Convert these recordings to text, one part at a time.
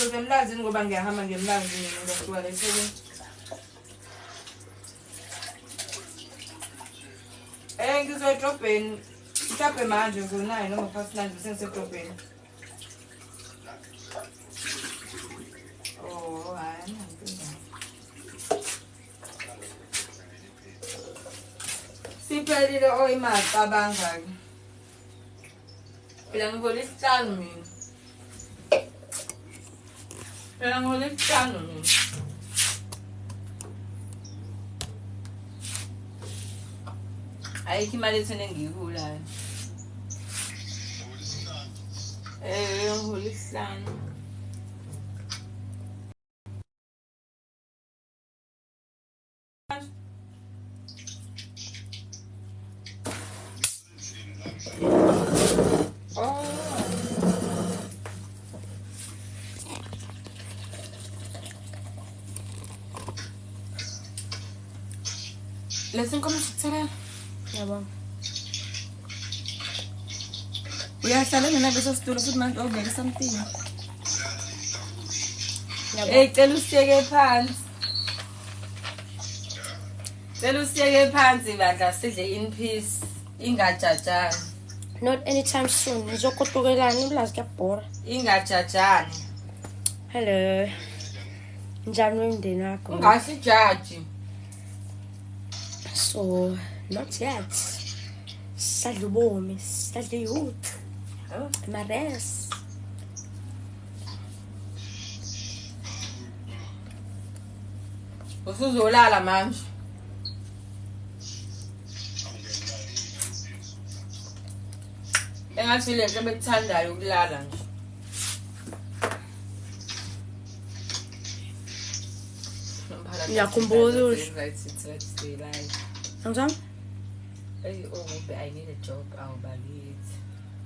Ngizoze emlazini ngoba ngiyahamba ngemlazini ngiyasuka la eThekwini. Ngizoya edrobheni mhlawumbe manje ngo-9 noma past 9 bese ngisedrobheni. Oh, hhayi anginankinga. Siphelile oyimali cabanga-ke. Phela ngihola isihlanu mina. Phela ngihola isihlanu mina. Ayikho imali etheni engiyiholayo. Ngihola isihlanu. Oh. Lesi nkomo sikuthelela. Ngiyabonga. Uyahlala naleso situlo futhi manje awubeke something. Ngiyabonga. Hey, cela usiyeke phansi. Cela usiyeke phansi bandla sidle in peace. Ingajajani. Not anytime soon. Ngizokutukelana umlazi kuyabhora. Ingajajani. Hello. Njani wemndeni wakho? Ungasijaji. So, not yet. Sadla ubomi, sadla youth. Oh. Mares. Usuzolala manje. Engathi le nto bekuthandayo ukulala nje. Ngiyakhumbula usho. Angizwanga? Hey, oh, I need a job awubakithi.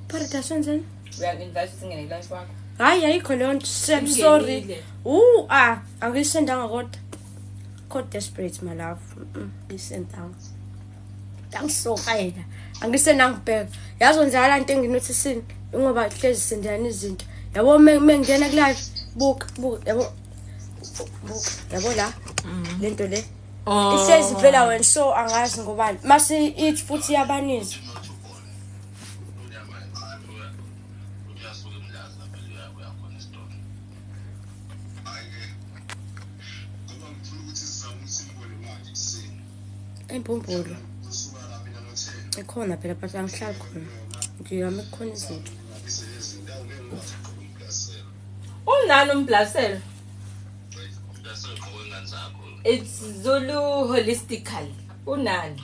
Paradise wenzeni? Uyangi-invite ukuthi ngene ku-life wakho. Hayi ayikho leyo nto. Sam, sorry. Ungenile. Ah, angiyisendanga kodwa. Ko desperate my love. Ngiyisendanga. Angisoka yena. Angisendanga bheka. Yazi wenzakala into enginothisini ngoba hlezi sendana izinto. Yabo mengena ku live buka buka yabo buka yabo la lento le. Oh. Ihlezi vela wena so angazi ngobani. Mase ithi futhi yabanizwa. Imbumbulu. Ikhona phela but angihlali khona. Ngiyame kukhona izinto. Unani umblaselo? It's Zulu holistical. Unani?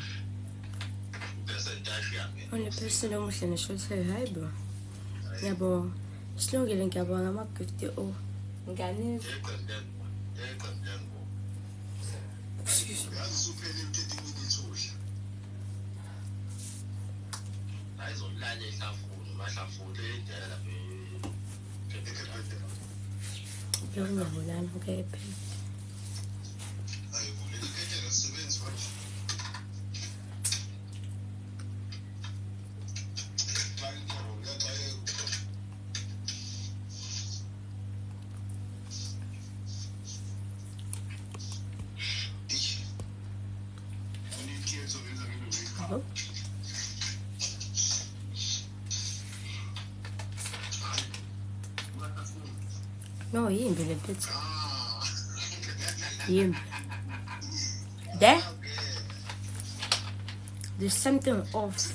Only person omuhle neshothe hayi bo. Ngiyabonga. Silungile ngiyabonga ama-gift o. Ngani? Excuse me. Ngiyabonga okay phela. Yabo. No, yimbi le pizza. Yimbi. There? There's something off.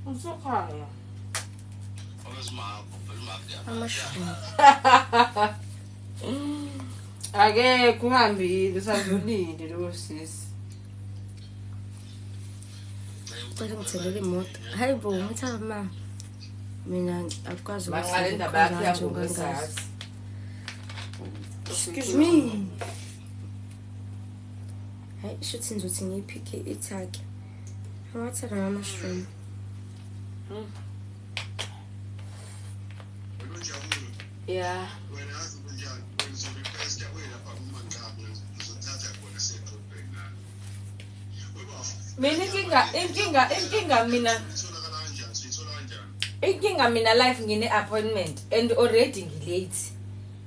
Usukhaya. Amashumi. Akekho uhambile usazulile lo sisi. Cela ngithelele imoto. Hayi bo, ngithanda ma. Mina akwazi Manqale indaba yakhe yangokuzazi. Excuse me. Hayi shuthi ngizothi ngiyiphike ithaki. Awathanda amashumi. Yeah. Mina inkinga mina inkinga mina life ngine appointment and already ngilate.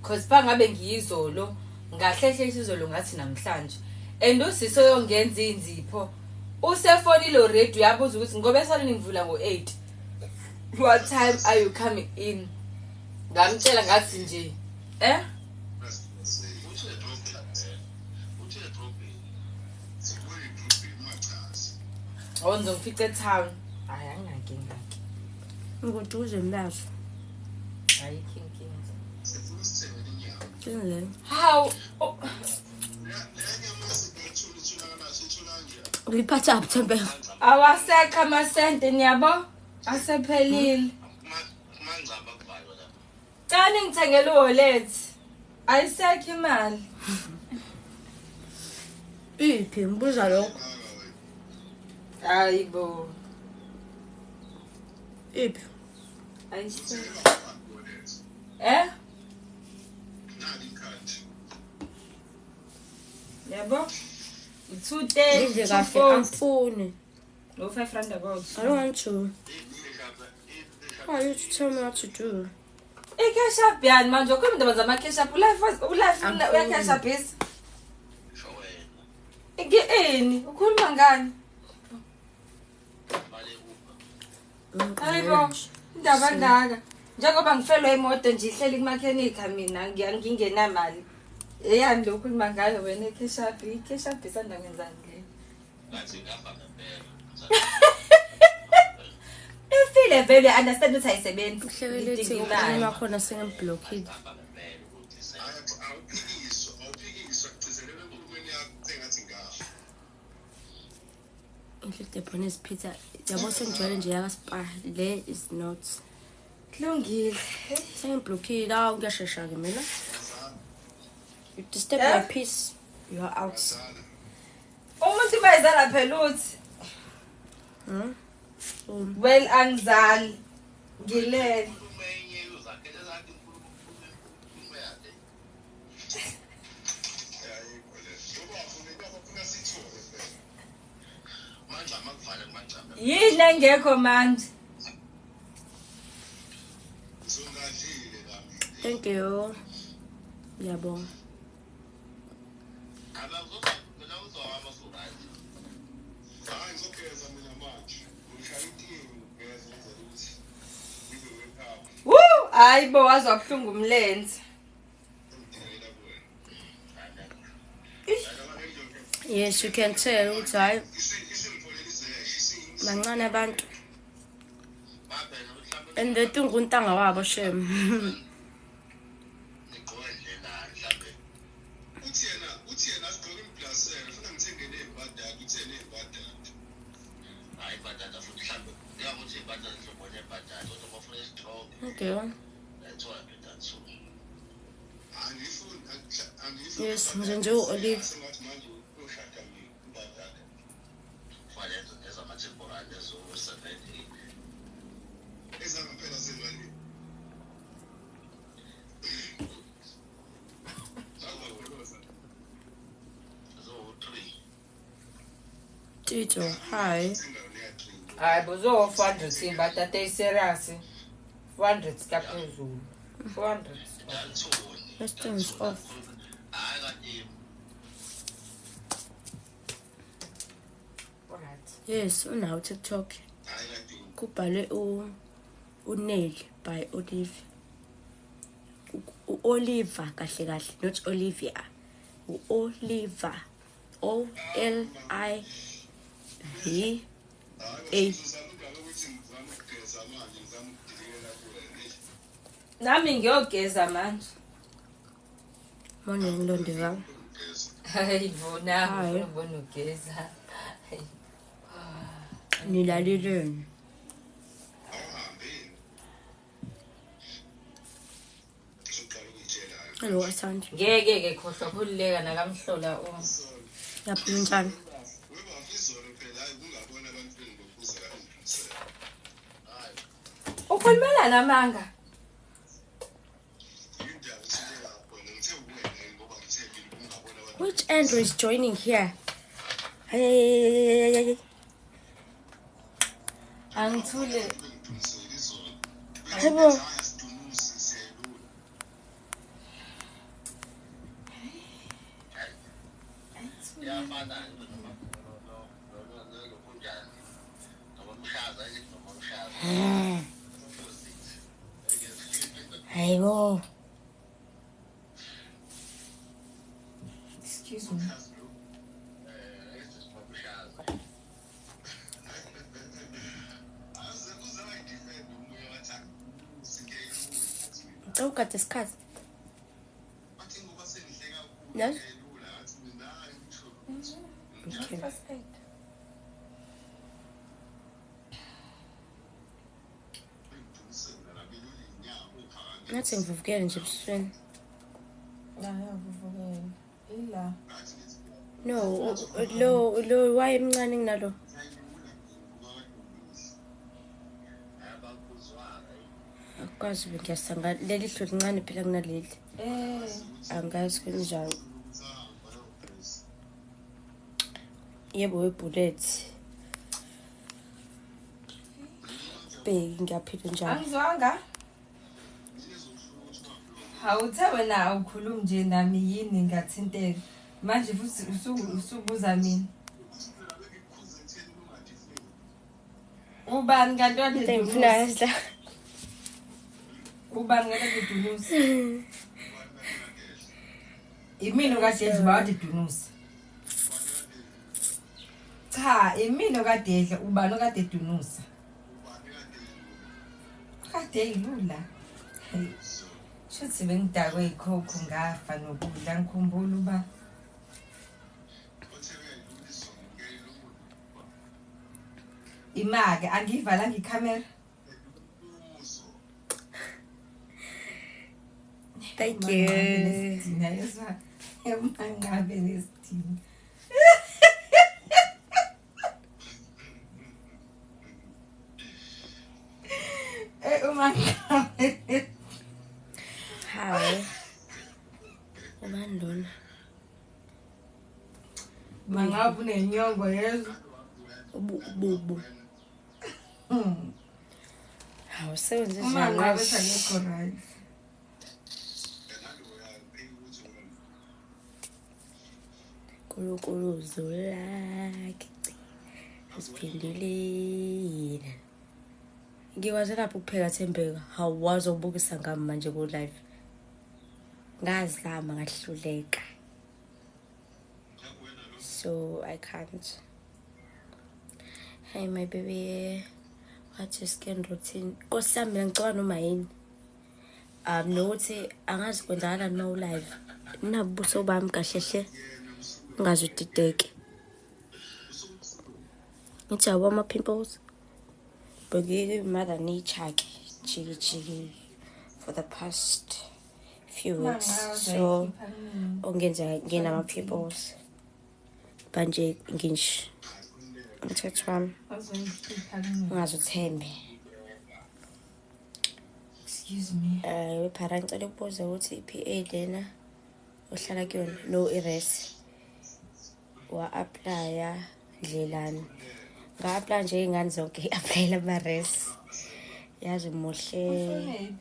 Cause pangabe ngiyizolo ngahlehle isizolo ngathi namhlanje. And usiso yongenza inzipho. Usefonile already uyabuza ukuthi ngoba esalini ngivula ngo8. What time are you coming in? Ngamtshela ngathi nje eh? Oh ngizofika etown. Hayi anginankinga ke. Ngikuduze mlazo. Ayikho inkinga. Kini How ngiphatha up Thembeka. Awasekho amasente niyabo? Asephelile. Cani ngithengele uwallet. Ayisekho imali. Iphi ngibuza lokho. Hayibo. Iphi? Ayisekho. Eh? Yabo? 230. Ngidle kahle angifuni. No 5 rand about. I don't want to. Why you to tell me what to do? I-cash up yani manje ukhuluma indaba zama-cash up ulife uya-cash up is ini ukhuluma ngani? Hayibo indaba engaka njengoba ngifelwe imoto nje ihleli kumakhenikha mina ngingenamali eyani lo ukhuluma ngayo wena i-cash up i-cash up isanda kwenzani le ifile vele understand ukuthi ayisebenzi Uhlekelethi ukhuluma khona sengiblockile. Inhle bonus pizza. Yabo sengijwayele nje yaka spa le is not. Kulungile. Sengiblockile awu ngiyashesha ke mina. You disturb my peace, you are out. Umuntu bayizala phela uthi. Well angizali ngilele. Yini engekho manje? Thank you. Ngiyabonga. Woo, hayibo wazwa buhlungu umlenze. Yes, you can tell ukuthi hayi bancane abantu. And the tunguntanga wabo shem. Okay. Yes, nje Olive. Tito, hi. Hayi bozo 400 imbatata serious. 400 kaphezulu. 400. Let's turn this off. Yes, unawo TikTok. Kubhalwe uNelly by Olive. Oliver kahle kahle, not Olivia. Oliver. O L I V A. Nami ngiyogeza manje. Morning Londeka. Hayi bona ngibona ugeza. Nilaleleni. Hello Asante. Ngeke ke khohlwa khululeka nakamhlola o. Yaphila njani? Ukhulumela namanga. Which Andrew is joining here? Hey. Angithule. Hayibo. Hayibo. Excuse me. Ngicela ugade isikhathi. Yes? Okay. Ngathi ngivuvukele nje ebusweni. Ngiyavuvukela. Ila. No, lo wayemncane kunalo. Akwazi ngiyasanga leli hlo lincane phela kunaleli. Angazi kunjani. Yebo webullet. Bheki ngiyaphila njalo. Angizwanga. Awuthe wena awukhulumi nje nami yini ngathinteka. Manje futhi usubuza mina. Ubani kanti wale? Ubani kanti dunusa? Imina okade edla uba kade edunusa. Cha, imina okade edla ubani okade edunusa. Kade ilula. Shuthi bengidakwe ikhokho ngafa nokudla ngikhumbula uba imake angiyivalanga ikhamera. Thank you. Hawu. Ubani lona? Mangabe unenyongo yezwa. Bubu. Hawu sebenze njani? Mangabe sakekho right. Nkulunkulu zulakhe asiphendulile. Ngikwazi lapho ukupheka Thembeka. Hawu wazobukisa ngami manje ku live. Ngazama ngahluleka. So I can't. Hey my baby, what is skin routine? Nkosi yami mina ngicabanga noma yini. Nokuthi angazi kwenzakalani uma u-live. Nabubuso bami kahle hle. Ungaze udideke. Ngithi yabo ama-pimples. But mother nature ke jiki jiki for the past few weeks. So ongenza nginama-pimples. Manje nginje umthetho wami ungaze uthembe. Excuse me. Phara ngicela ukubuza ukuthi i-PA lena ohlala kuyona no i-res wa-applya ndlelani? Nga-applya nje iy'ngane zonke i-applyela ama-res. Yazi muhle.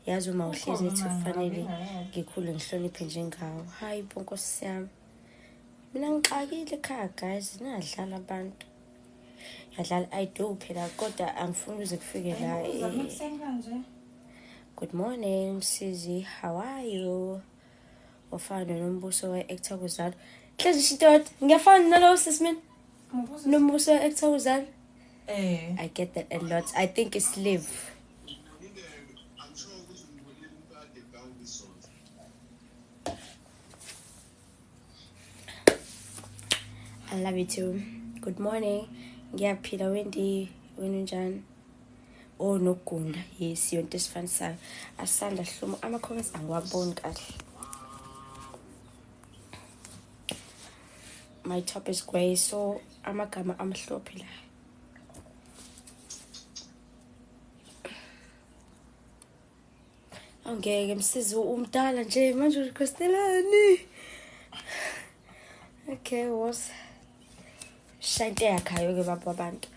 Yazi uma uhlezi ethi kufanele ngikhule ngihloniphe njengawo. Hayi bo nkosi yami. Mina ngixakile ekhaya guys, ningadlala abantu. Ngiyadlala I do phela kodwa angifuni ukuze kufike la. Good morning Msizi, how are you? Ufana nombuso we-actor kuzalo. Hlezi shitoti, ngiyafana nalowo sisi mina. Nombuso we-actor kuzalo. I get that a lot. I think it's live. I love you too. Good morning. Ngiyaphila Wendy, wena unjani? Oh nokugunda. Yes, yonke esifanisayo. Asanda Hlomo, ama comments angiwaboni kahle. My top is grey, so amagama amhlophe la. Angeke msizi umdala nje manje urequestelani? Okay, was shayinte yakhayo ke baba abantu.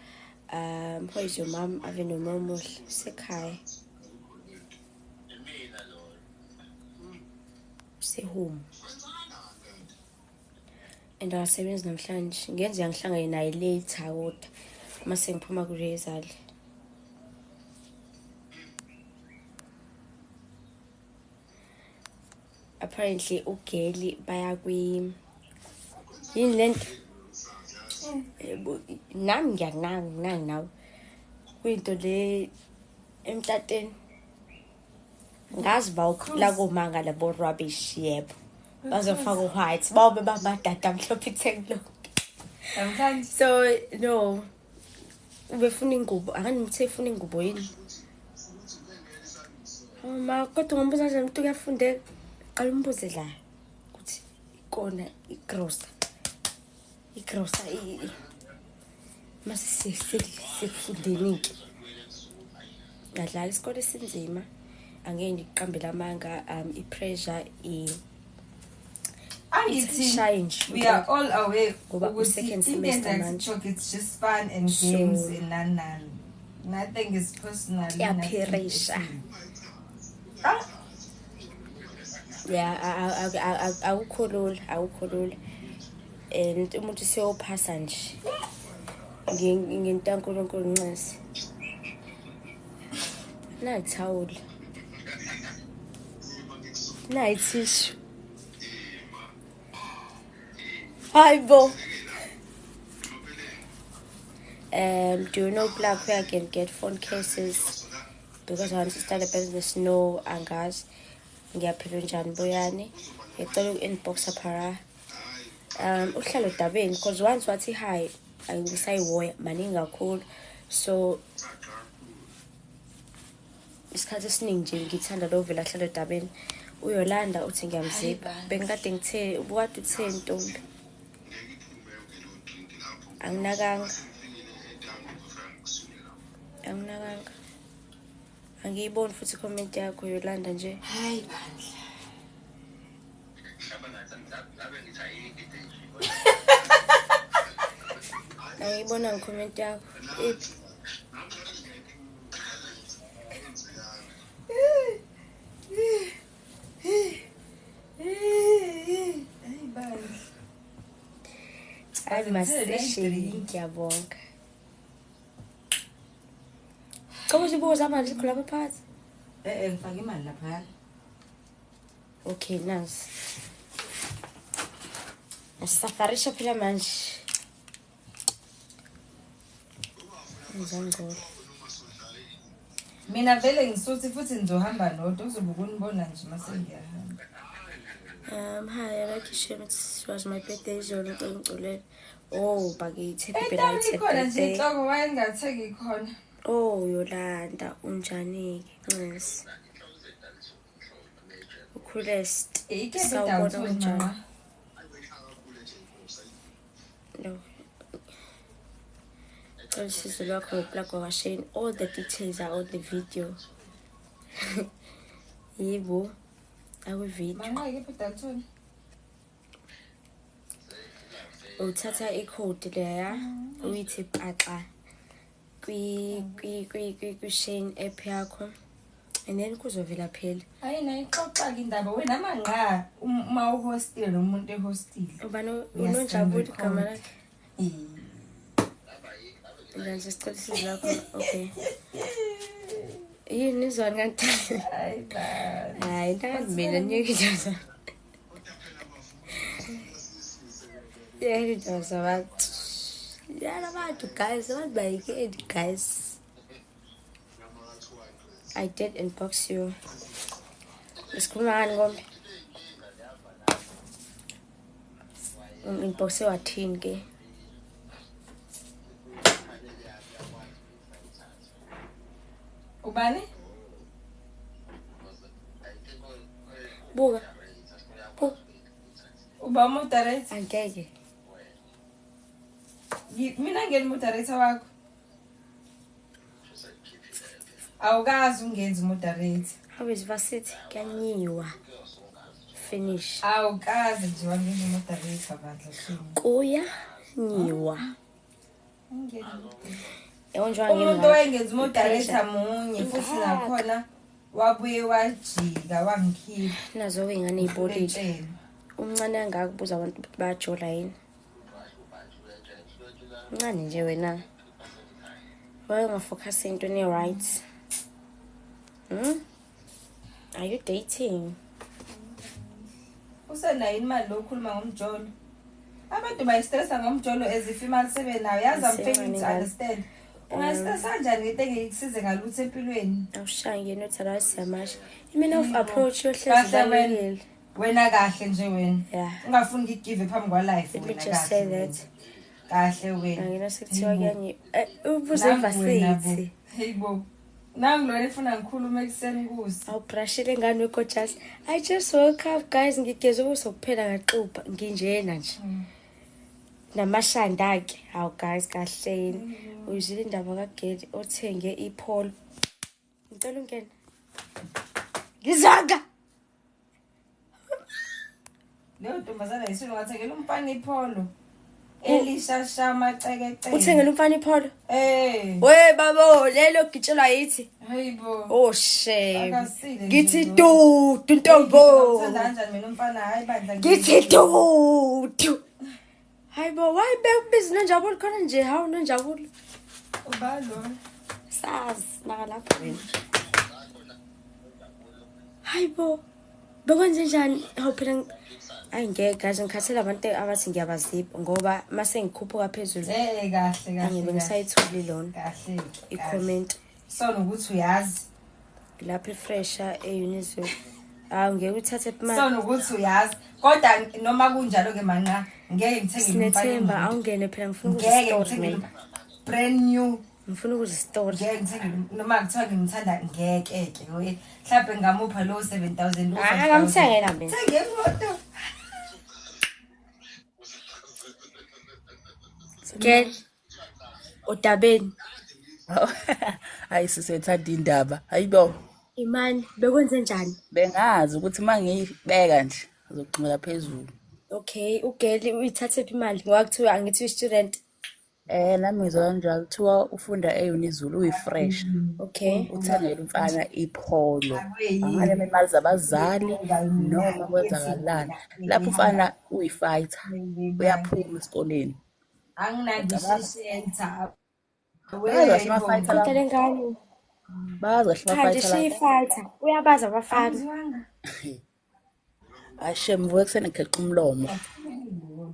How is your mom? Ave nomoya omuhle. Usekhaya. Use-home. And akasebenzi namhlanje. Ngenzeka ngihlangane naye later kodwa uma sengiphuma ku-rehearsal. Apparently ugeli baya kwi yini lento nami ngiyakunanga nawe kwinto le emtateni ngazi bawukhula komanga labo rubbish yebo bazofaka u-white bawobe bamadada amhlophe itheki lonke. Namhlanje So no, ubefuna ingubo, akani efuna ingubo yini? Oh ma, kodwa ngombuza nje umuntu kuyafundeka. Qala umbuze la ukuthi ikona igrosa. Igrosa mase sekufundeni ke. Ngadlala isikole esinzima. Angeke ngiqambele amanga, i-pressure angithi ishaye nje. We are all aware Ngoba ukuthi u-second into semester enza manje. TikTok, it's just fun and So- games and none none. Nothing is personal. Iyapressure. Ah, Yeah, akukho lula, akukho lula. And umuntu seyophasa nje. Ngento kaNkulunkulu ncese. Nayi ithawula. Nayi tissue. Hayi bo. Do you know Black where I can get phone cases? Because I want to start a business. No, angazi. Ngiyaphila njani Buyani? Ngicela uku-inboxa phara. Uhlala odabeni because once wathi hi, angisayihoya maningi kakhulu. So isikhathi esiningi nje ngithanda lo vele ahlala odabeni. Uyolanda uthi ngiyamzipha. Hayi, Bengikade ngithe ubukade uthe ntombi. Anginakanga. Anginakanga. Angiyiboni futhi i-comment yakho Yolanda nje. Hayi bandla. Angiyibona ngi-comment yakho. Iphi? Hayi bandla. Hayi maseshe ngiyabonga. Cha uzibuza manje sikho lapha phakathi. Ngifake imali lapha. Okay, nazi. Sisafarisha phela manje. Ngizangcola. Mina vele ngisuthi futhi ngizohamba nodwa uzobe ukunibona nje mase ngiyahamba. Hi, I like to share it was my birthday izolo ngicela ungiculele. Oh, bakithi happy Etawuni belated ikhona nje birthday. inhloko wayengatheki khona. Oh, Yolanda, unjani-ke? Ncesi. Ukhulest. Ikephi Sawubona Downton kunjani? mama? No. Cela usizo lwakho ngo-plug wakwaShane. All the details are on the video. Yebo. Akwi-video. Manqa ikephi Downton? Uthatha ikhodi leya uyithi paxa kwi-Shane app yakho and then kuzovela phela. Hayi nayixoxa ke indaba wena manqa uma uhostile nomuntu ehostile. Ubani Uyasend uNonjabulo igama record. lakhe? Eh. Njani sicela usizo lwakho? Okay. Yini izwani kanti? Hayi bandla. Hayi, ntangazi mina niyeke indaba zabantu. Yeke indaba zabantu. Yana abantu guys, abantu bayekeni guys. I did inbox you. Besikhuluma ngani kombe? Ungi-inboxe wathini ke? Ubani? Buka. Buka. Uba umoderator? Angeke. Mina ngeni moderator wakho. Awukazi ungenza umoderator. How is varsity? Kuyanyiwa. Finish. Awukazi nje wangenza umoderator bandla shame. Kuyanyiwa. Ungeni. Yabo njengoba Umuntu ngimngaka. owayengenza I-pressure. umoderator munye futhi Ngaka. nakhona wabuye wajika wangikhipha. Nazo-ke iy'ngane ey'bolile. Ngitshelwa. Umncane kangaka kubuza abantu ukuthi bayajola yini. Mncane nje wena. Why ungafocusi entweni e-right? Hmm? Are you dating? Usenayo imali lokukhuluma ngomjolo? Abantu bayistressa ngomjolo as if imali sebenayo. Yazi, I'm Isencane failing to ingane. understand. Ungayistressa kanjani ngento engeke ikusize ngalutho empilweni? Awushayi ngenothi la siyamasha. I-manner of Yibo. approach yohlezi Kahle wena. ibalulekile. Wena kahle nje wena. Yeah. Ungafuni ngikugive phambi kwa-life Let me wena just say kahle wena. that. Kahle wena. Angena sekuthiwa Hayibo. kuyanye ubuze Nangu wena bo. ivasithi. Hayibo. Nangu lona efuna ngikhulume ekuseni kusa. Awubrashile ngane wekotshasi. I just woke up guys, ngigeze ubuso kuphela ngaxubha nginjena nje. Namashanda-ke. Hawu guys, kahleni. Uyizwile indaba kaGeli othenge iPolo. Ngicela ungene. Ngizwanga. Leyo ntombazana yisulu ngathengela umfana ipholo. Elishasha amacekeceke. Uthengele umfana iPolo? Eh. We babo, lelo gitshelwa yithi. Hayibo. Oh shame. Akasile nje Ngithi lo. dudu ntombo. Ngithanda kanjani mina umfana, hayi bandla. Ngithi dudu. Hayibo, why bekubiza Nonjabulo khona nje? Hawu Nonjabulo. Uba lo. Sazi nakalapho wena. Hayibo. Bekwenze njani? Hawu phela ayi ngeke guys, ngikhathele abantu abathi ngiyabazipha ngoba mase ngikhuphuka phezulu Eh, kahle kahle. angibe Kahle. ngisayitholi lona Kahle. Kahle. i-comment So nokuthi uyazi. lapho ifresha e-Unizulu. Hawu ngeke uthathe So imali. nokuthi uyazi. Kodwa noma kunjalo ke manqa ngeke ngithengele umfana Sinethemba imoto. awungene phela, ngifuna ukuzwa Ngeke isitori ngithengele mina. brand new. Ngifuna ukuzwa isitori. Ngeke ngithengele noma kuthiwa ngimthanda ngeke ke. We mhlawumbe ngamupha lo 7000 lo Hayi 5000. ngamthengela mina. Thenge imoto. Girl, odabeni. Hayi sisethanda indaba. Hayibo. Imani bekwenze njani? Bengazi ukuthi uma ngiyibeka nje uzoxhumela phezulu. Okay, ugeli uyithathephi imali ngoba kuthiwa angithi uyi-student. Nami ngizwa kanjalo, kuthiwa ufunda e-Unizulu uyi-fresh. Okay. Uthengele umfana ipholo. Angale imali zabazali noma kwenzakalani. Lapho umfana uyi-fighter, uyaphuma esikoleni. Anginangisho Uyacabanga? ishelter. Bayazi kahle Webo. ama-fighter Kodwa laba. le ngane Bayazi kahle cha nje ama-fighter laba. shiyi-fighter. Uyabazi abafana. Angizwanga. Hayi shem, ngivuka ekuseni ngikheqa umlomo.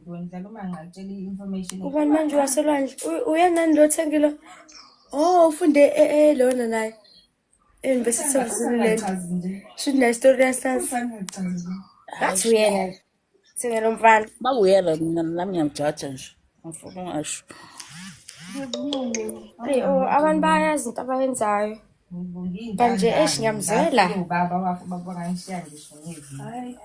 Ngidlala uma ngakutshela i-information. Ubani manje wasolwandle? Uyenani lo thengilo? Oh, ufunde lona naye. E-University of Zululand. Usangachazi nje. Shuthi naye isitori uyasazi. Usangachazi. Hayi Ngathi shem. uyena nje. Thengela umfana. Bakuyena mina nami ngiyamjaja nje. Ngifuna ungasho. Eyi, oh, abantu bayazi into abayenzayo. Manje eish Ngiyintandane ngiyamzwela. ngafika ubaba wafa ubaba wangishiya ngisho ngeviki. Hayi.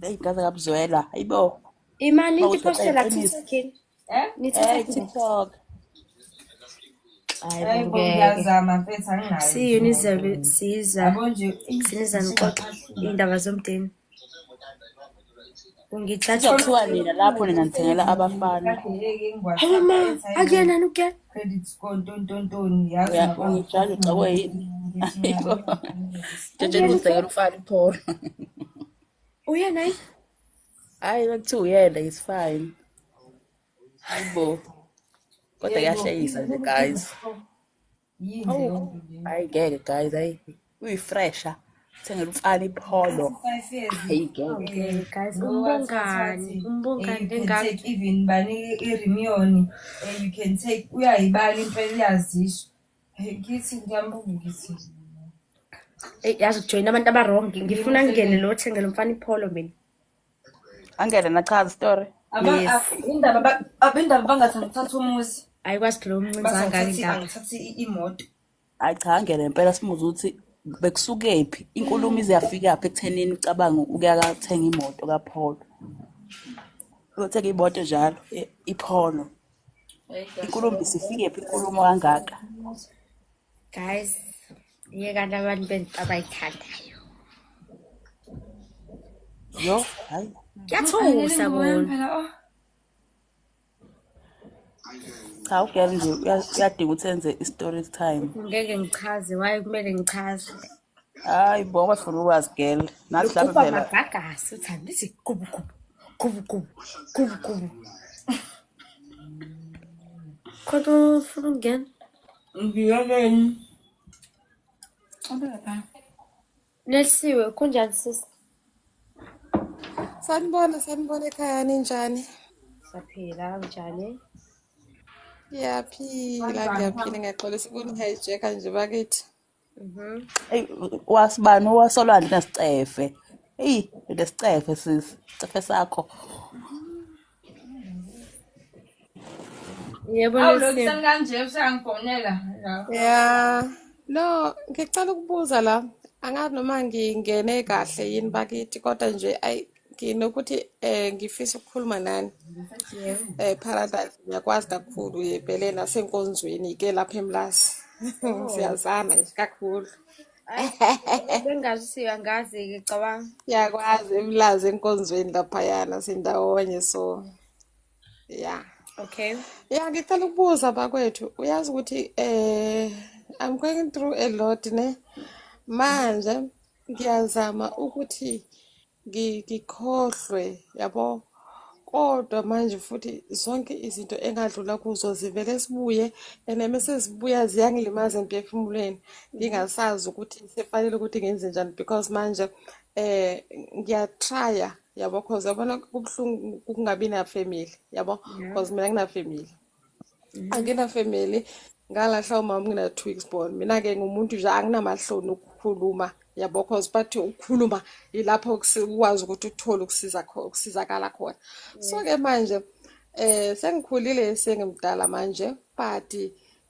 Eyi ngaze ngabuzwela. Hayibo. Imani into Mawuthi iphostela iqiniso. TikTok yini? Eh? Nithatha Eh phi? TikTok. Hayi Hayi bo bo ngeke. ngiyazama mfethu anginayo nje Siyunizabe imoto mina. siza Yabo nje siniza ngisho nixoxa ngaphahlula. iy'ndaba zomndeni. Ungijaja Kuzothiwa nina lapho nina nithengela abafana. Kade eke Hawu ngiWhatsApp ma, ethi hayibo akuyena ukuyena. credit score ntontontoni yazi Uya ngabamba ungijaja ucakwe yini? ngithi mina Hayibo. Jajela Akuyena ukuthi ukuyena. uthengela umfana ipholo. Uyena yini? Hayi bekuthiwa uyena it's fine. Hayibo. Kodwa yebo kuyahlekisa nje guys. yini Hawu. leyo nto leyo. Hayi ngeke guys, hayi uyifresha. Uthengela umfana ipholo. Ngathi 5 years Hayi ngeke. Ngeke guys, lo wathi wathi umbongani, wathi umbongani you can lengane. take even bani i-Rimion, you can take uyayibala impela uyazisho. Ngithi ngiyambuka ngithi Eyi yazi kujoyina abantu aba-wrong. Ngifuna ngingene lo thengela umfana ipholo mina. Angene nachaza story. Yes. Indaba abendaba bangathi angithatha umuzi Ayikwazi phela umncinza bathi kangaka angithathi indaba. angithathi imoto. Hayi cha angene impela simuze ukuthi bekusukephi inkulumo ize yafika phi ekuthenini ucabange ukuya kathenga imoto kaPolo. Uyothenga imoto njalo iPolo. Hayi kahle. Inkulumo isifikephi inkulumo kangaka? Guys, yekani abantu bento abayithandayo. Yo, hayi. Kuyathusa Anele ngoba kona. phela oh. Cha, ugirl nje uyadinga ukuthi enze i-story time. Ngeke ngichaze why kumele ngichaze. Hayi bo, ngoba sifuna ukwazi girl. Nathi lapha Ugubha phela. amagagasi uthanda ithi gubu gubu gubu gubu gubu gubu. Khona ufuna ukungena? Ngiyabeni. Nelisiwe, kunjani sisi? Sanibona, sanibona ekhaya, ninjani? Saphila, kunjani? Ngiyaphila, ngiyaphila, ngiyaxolisa ukuni-hijack-a nje bakithi. Eyi, wasibani owasolwandle nesicefe. Eyi, lesicefe sisi, cefe sakho. Yebo, Awu lokhu Nelisiwe. kanje usangifonela. Ya, no, ngicela ukubuza la, angazi noma ngingene kahle yini bakithi, kodwa nje ayi nginokuthi ngifisa ukukhuluma nani. Yebo. Paradise ngiyakwazi kakhulu vele nasenkonzweni ke lapha eMlazi. Oh. Siyazana nje kakhulu. Ayi, bengazi ukuthi angazi-ke cabanga. Siyakwazi eMlazi enkonzweni laphayana sindawonye, so yeah. Okay. Ya, ngicela ukubuza bakwethu, uyazi ukuthi I'm going through a lot ne. Manje ngiyazama ukuthi ngikhohlwe yabo. Kodwa manje futhi zonke izinto engadlula kuzo zivele sibuye and mase zibuya ziyangilimaza emphefumulweni, ngingasazi ukuthi sefanele ukuthi ngenze njani because manje ngiyatrya yabo, cause yabona kubuhlungu ukungabi na family yabo, cause mina ngina family. Angina family, ngalahla umama ngina 2 weeks born. Mina ke ngumuntu nje anginamahloni ukukhuluma yabo, cause bathi ukukhuluma ilapho ukwazi ukuthi uthole ukusiza ukusizakala khona. So ke manje sengikhulile, sengimdala manje, but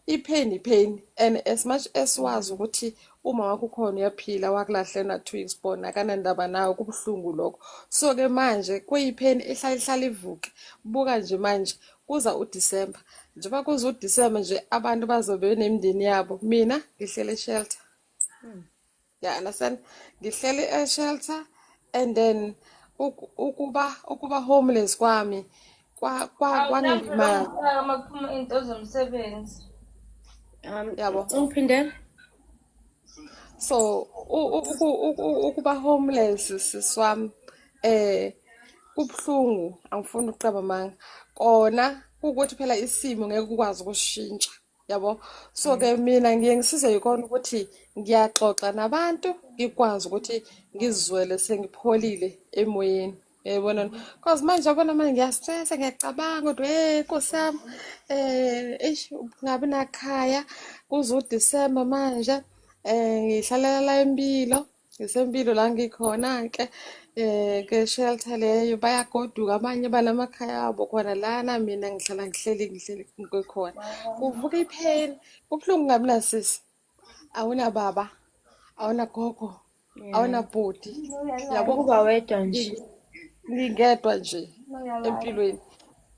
i-pain i-pain, and as much as wazi ukuthi uma wakho ukhona uyaphila, wakulahla na 2 weeks born, akanandaba nawe, kubuhlungu lokho. So ke manje kuyi-pain ehlala ihlala ivuke. Buka nje manje kuza uDecember, njengoba kuza uDecember nje abantu bazobe benemindeni yabo, mina ngihlele shelter. Yeah, understand? Ngihlele e-shelter and then ukuba homeless kwami kwangilimaza. Uma kuphuma into zomsebenzi. Yabo. Ungiphindele? So ukuba homeless siswami kubuhlungu, angifuni ukuqamba amanga. Kona ukuthi phela isimo ngeke ukwazi ukushintsha yabo. So ke mina ngiye ngisize yikona ukuthi ngiyaxoxa nabantu, ngikwazi ukuthi ngizwele sengipholile emoyeni. Uyayibona? Cause manje yabona manje ngiyastressa, ngiyacabanga ukuthi hey Nkosi yami, eish ngabe nakhaya kuze uDecember manje, ngihlalela la empilo, ngisempilo la ngikhona ke, ke shelter leyo, bayagoduka abanye banamakhaya abo khona lana, mina ngihlala ngihleli ngihleli ngikhona. Kuvuka ipain, kubuhlungu ngabi nasisi. Awuna baba, awuna gogo, awuna bhuti. Yabo, Ukuba wedwa nje. Ngingedwa nje empilweni.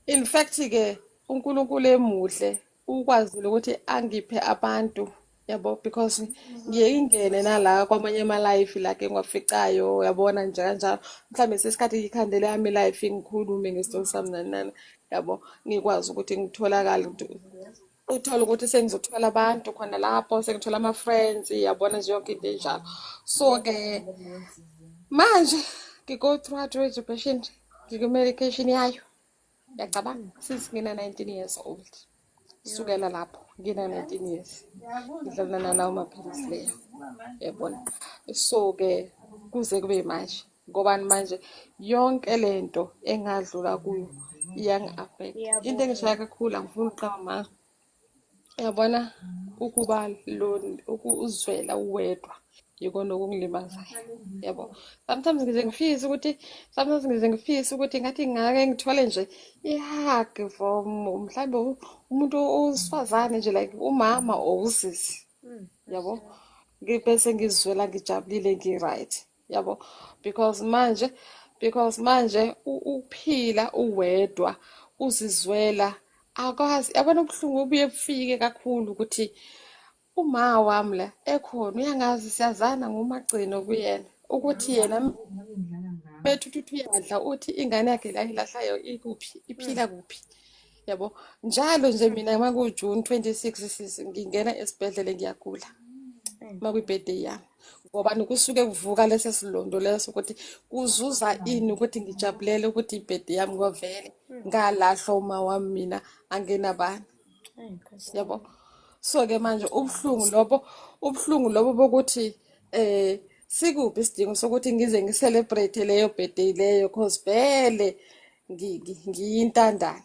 In fact ke uNkulunkulu emuhle ukwazile ukuthi angiphe abantu yabo, because ngiye ngingene nala kwamanye ama life la ke ngiwaficayo yabona nje kanjalo. Mhlambe sesikhathi ngikhandele yami life ngikhulume ngestori sami nani nani yabo, ngikwazi ukuthi ngitholakale, uthole ukuthi sengizothola abantu khona lapho, sengithola ama friends yabona nje yonke into enjalo. So ke manje ngi-go through depression, ngiku-medication yayo. Ngiyacabanga since ngina 19 years old. Sukela lapho ngina 19 years ngidlala nalawo maphilisi leyo yabona. So ke kuze kube manje, ngoba manje yonke lento engadlula kuyo iyangi-affect. Into engishaya kakhulu, angifuni ukuqamba amanga yabona, ukuba uzwela uwedwa yikona okungilimazayo yabo. Sometimes ngize ngifise ukuthi, sometimes ngize ngifise ukuthi ngathi ngake ngithole nje i-hug from mhlambe umuntu owesifazane nje, like umama or usisi yabo, ngibese ngizwela ngijabulile, ngi-right yabo. Because manje ukuphila uwedwa uzizwela akwazi yabona, ubuhlungu obuye bufike kakhulu ukuthi uma wami la ekhona uyangazi, siyazana ngumagcino kuyena, ukuthi yena bethu uthi uyadla, uthi ingane yakhe la ilahlayo ikuphi, iphila kuphi Yabo, njalo nje mina uma ku-June 26 sisi ngingena esibhedlela ngiyagula uma kuyi-birthday yami, ngoba kusuke kuvuka lesi silondo leso ukuthi kuzuza ini ukuthi ngijabulele ukuthi i-birthday yami, ngoba vele ngalahlwa uma wami mina angenabani. Yabo, so-ke manje ubuhlungu lobo bokuthi sikuphi isidingo sokuthi ngize ngi-celebrate leyo birthday leyo, cause vele ngiyintandane.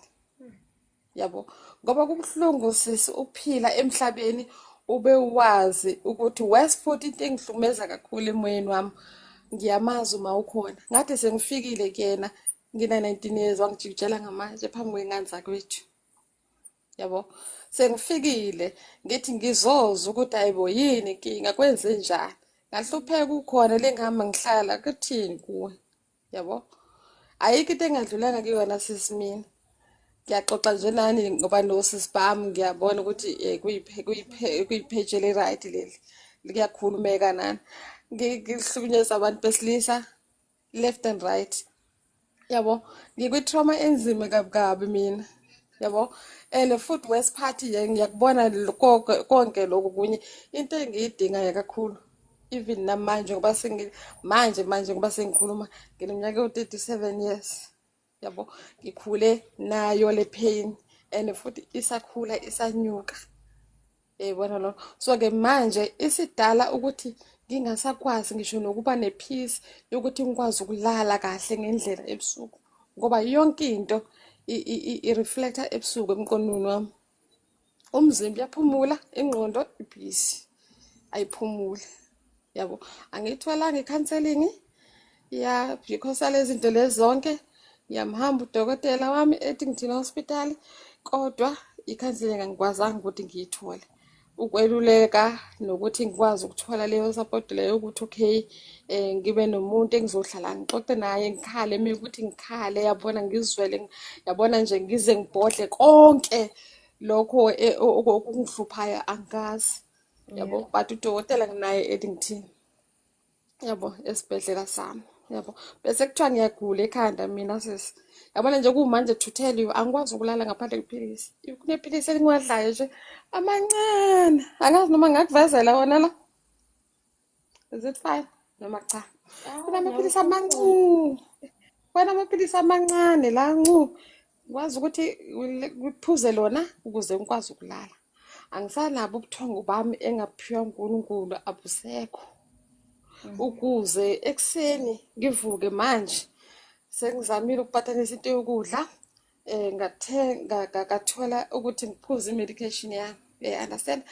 Yabo, ngoba kubuhlungu sisi ukuphila emhlabeni ube wazi ukuthi worse futhi into engihlukumeza kakhulu emoyeni wami, ngiyamazi uma ukhona. Ngathi sengifikile kuyena ngina 19 years, wangijikijela ngamatshe phambi kwengane zakwethu. Yabo, sengifikile ngithi ngizozwa ukuthi hayibo yini inkinga, kwenze njani, ngahlupheka ukhona lengihamba ngihlala kuthini kuwe. Yabo, ayikho into engadlulanga kuyona sisi. Mina ngiyaxoxa nje nani ngoba nosisi bami ngiyabona ukuthi kuyi-page eli-right leli, kuyakhulumeka nani. Ngihlukunyezwa abantu besilisa left and right. Yabo, ngikwi-trauma enzima kabi kabi mina. Yabo, and futhi worst part nje ngiyakubona konke lokhu kunye into engiyidingayo kakhulu even namanje, ngoba sengi manje manje ngoba sengikhuluma ngineminyaka ewu-37 years. Yabo, ngikhule nayo le pain and futhi isakhula isanyuka, yayibona lo. So-ke manje isidala ukuthi ngingasakwazi ngisho nokuba ne-peace yokuthi ngikwazi ukulala kahle ngendlela ebusuku, ngoba yonke into i-reflecta ebusuku emqondweni wami. Umzimba uyaphumula, ingqondo ibhizi ayiphumuli. Yabo, angiyitholanga i-counselling ya because yalezi zinto lezi zonke. Ngiyamhamba udokotela wami eDington Hospital, kodwa i-counselling angikwazanga ukuthi ngiyithole, ukweluleka nokuthi ngikwazi ukuthola leyo support leyo ukuthi okay, ngibe nomuntu engizohlala ngixoxe naye, ngikhale mina ukuthi ngikhale, yabona, ngizwele, yabona nje, ngize ngibhodle konke lokho okungihluphayo angikazi. Yabo, but udokotela nginaye eDington, yabo, esibhedlela sami. Yabo, bese kuthiwa ngiyagula ekhanda mina sisi. Yabona nje kumanje, to tell you, angikwazi ukulala ngaphandle kwephilisi. Kunephilisi elingiwadlayo nje amancane, angazi noma ngakuvezela wona la, is it fine noma cha? Kunamaphilisi amancane, kunamaphilisi amancane la ncu ngikwazi ukuthi ngiphuze lona ukuze ngikwazi ukulala. Angisanabo ubuthongo bami engaphiwa uNkulunkulu, abusekho ukuze ekuseni ngivuke. Manje sengizamile ukupathanisa into yokudla, ngathenga ngathola ukuthi ngiphuze i-medication yami, understand?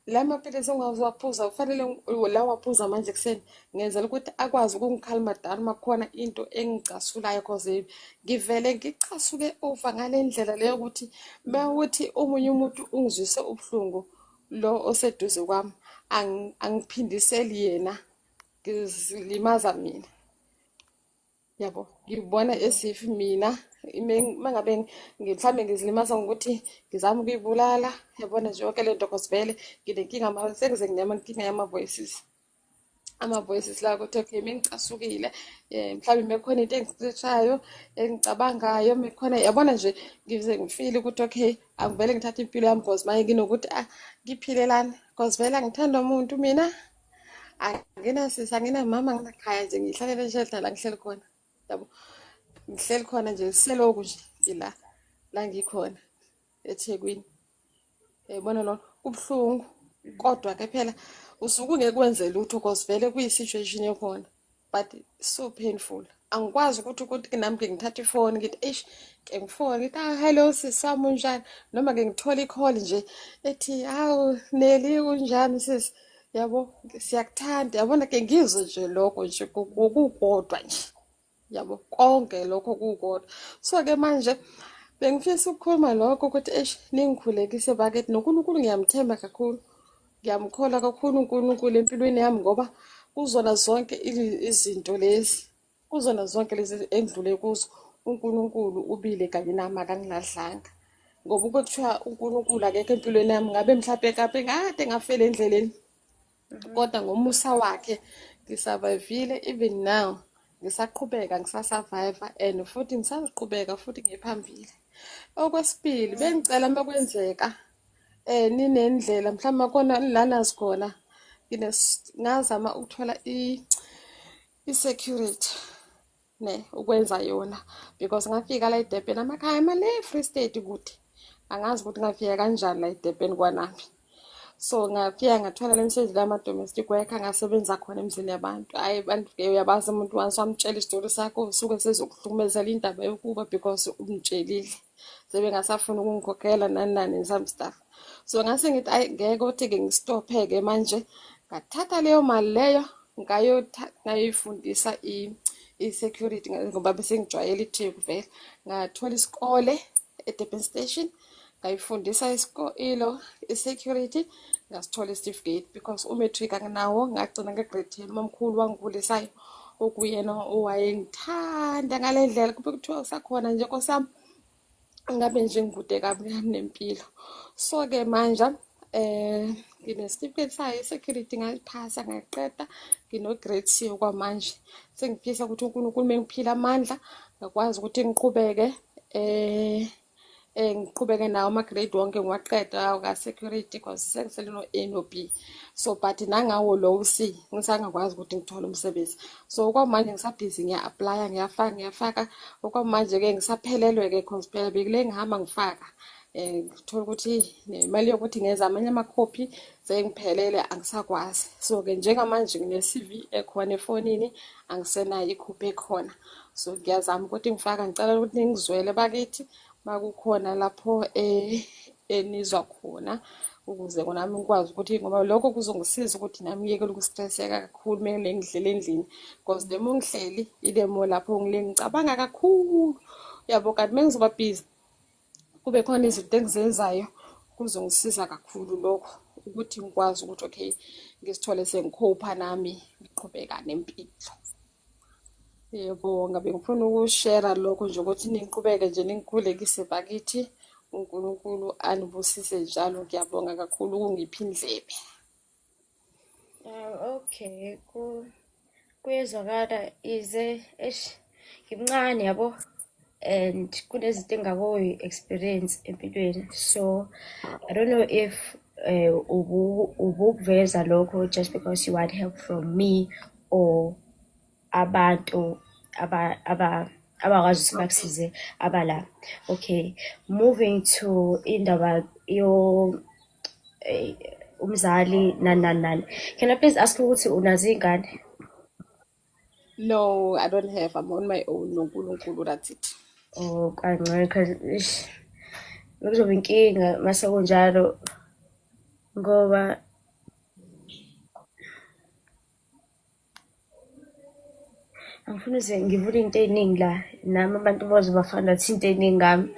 La maphilisi ongaziwaphuza kufanele la waphuza manje ekuseni, ngenzela ukuthi akwazi ukungi-calma down uma kukhona into engicasulayo, cause ngivele ngicasuke over ngale ndlela leyo ukuthi mawuthi omunye umuntu ungizwise ubuhlungu, lo oseduze kwami, angiphindiseli yena, ngizilimaza mina. Yabo, ngibona as if mina mangabe mhlawumbe ngizilimaza ngokuthi ngizama ukuyibulala, yabona nje yonke le nto, cause vele nginenkinga sengize nginenkinga yama-voices, ama-voices la ukuthi okay, mengicasukile mhlawumbe mekhona into engicishayo engicabangayo mekhona, yabona nje, ngize ngifile ukuthi okay, angivele ngithathe impilo yami, cause manje nginokuthi ah, ngiphilelani, cause vele angithanda umuntu mina, anginasisi, anginamama, anginakhaya nje, ngihlalele nje la ngihleli khona. Yabo, ngihleli khona nje seloku nje ngila la ngikhona eThekwini, yayibona lona kubuhlungu, kodwa ke phela usuke ungeke wenze lutho cause vele kuyi-situation ekhona, but so painful. Angikwazi ukuthi nami ke ngithathe ifoni ngithi eish, ke ngifone ngithi ah, hello sisi wami, unjani, noma ke ngithole i-call nje ethi hawu Nelly, unjani sisi, yabo, siyakuthanda, yabona, ke ngizwe nje lokho nje kukodwa nje, yabo, konke lokho kukodwa. So ke manje bengifisa ukukhuluma lokho ukuthi eish, ningikhulekise bakithi noNkulunkulu. Ngiyamthemba kakhulu, ngiyamkholwa kakhulu uNkulunkulu empilweni yami, ngoba kuzona zonke izinto lezi, kuzona zonke lezi engidlule kuzo, uNkulunkulu ubile kanye nami, akangilahlanga, ngoba ukube kuthiwa uNkulunkulu akekho empilweni yami, ngabe mhlawumbe kabe ngade ngafela endleleni, kodwa ngomusa wakhe ngi-survivile. Even now ngisaqhubeka, ngisa-survive and futhi ngisazoqhubeka futhi ngiye phambili. Okwesibili, bengicela uma kwenzeka ninendlela mhlawumbe khona lana sikhona ngazama ukuthola i-security ne ukwenza yona because ngafika la eDurban amakhaya amale Free State kude, angazi ukuthi ngafika kanjani la eDurban kwanami. So ngafika ngathola le misebenzi lama-domestic worker, ngasebenza khona emzini yabantu. Hhayi bantu-ke uyabazi umuntu once wamtshela isitori sakho usuke sezokuhlukumezela indaba yokuba because umtshelile, sebengasafuni ukungikhokhela nani nani some stuff. So ngase ngithi ayi ngeke ukuthi-ke ngistophe-ke manje, ngathatha leyo mali leyo ngayoyifundisa i-security ngoba bese ngijwayele iTheku vele. Ngathola isikole eDurban Station, ngayifundisa ilo i-security, ngasithola isitifiketi because u-matric anginawo, ngagcina nge-grade 10. Umamkhulu wangikhulisayo okuyena owayengithanda ngale ndlela, kube kuthiwa usakhona nje nkosi yami, ngabe nje ngikude kabi nempilo. So-ke manje nginesitifiketi sayo i-security, ngayiphasa ngaqeda, ngino-grade C okwamanje. Sengifisa ukuthi uNkulunkulu mengiphile amandla ngakwazi ukuthi ngiqhubeke ngiqhubeke nawo ama-grade wonke ngiwaqeda ka-security because sengisele no-A no-B. So but nangawo lowo C ngisangakwazi ukuthi ngithole umsebenzi. So okwamanje ngisabhizi ngiya-aplaya, ngiyafaka. Okwamanje-ke ngisaphelelwe-ke cause phela bekule ngihamba ngifaka. Ngithola ukuthi nemali yokuthi ngenze amanye amakhophi sengiphelele angisakwazi. So-ke njengamanje ngine-CV ekhona efonini, angisenayo ikhophi ekhona. So ngiyazama ukuthi ngifaka, ngicela ukuthi ningizwele bakithi makukhona lapho enizwa khona ukuze nami ngikwazi ukuthi, ngoba lokho kuzongisiza ukuthi nami ngiyekele ukustresseka kakhulu uma ngidlela endlini because the more ngihleli ile more lapho ngile ngicabanga kakhulu yabo, kanti uma ngizoba busy kube khona izinto engizenzayo kuzongisiza kakhulu lokho ukuthi ngikwazi ukuthi okay ngisithole sengikhopha nami ngiqhubeka nempilo. Yebo, ngabe ngifuna ukushera lokho nje ukuthi niqhubeke nje ningikhulekise bakithi, uNkulunkulu anibusise njalo. Ngiyabonga kakhulu ukungipha indlebe. Okay, kuyezwakala ize eish ngimncane yabo and kunezinto engakoyi-experience empilweni, so I don't know if ubukuveza lokho just because you want help from me or abantu abakwazi ukuthi bakusize abala. Okay, moving to indaba yo umzali nani nani nani. Can I please ask ukuthi unazo iy'ngane? No, I don't have. I'm on my own noNkulunkulu, that's it. Oh, kancane cause ish bekuzoba inkinga mase kunjalo ngoba angifuni uze ngivule into ey'ningi la, nami abantu boze bafana nathi into ey'ningi ngami.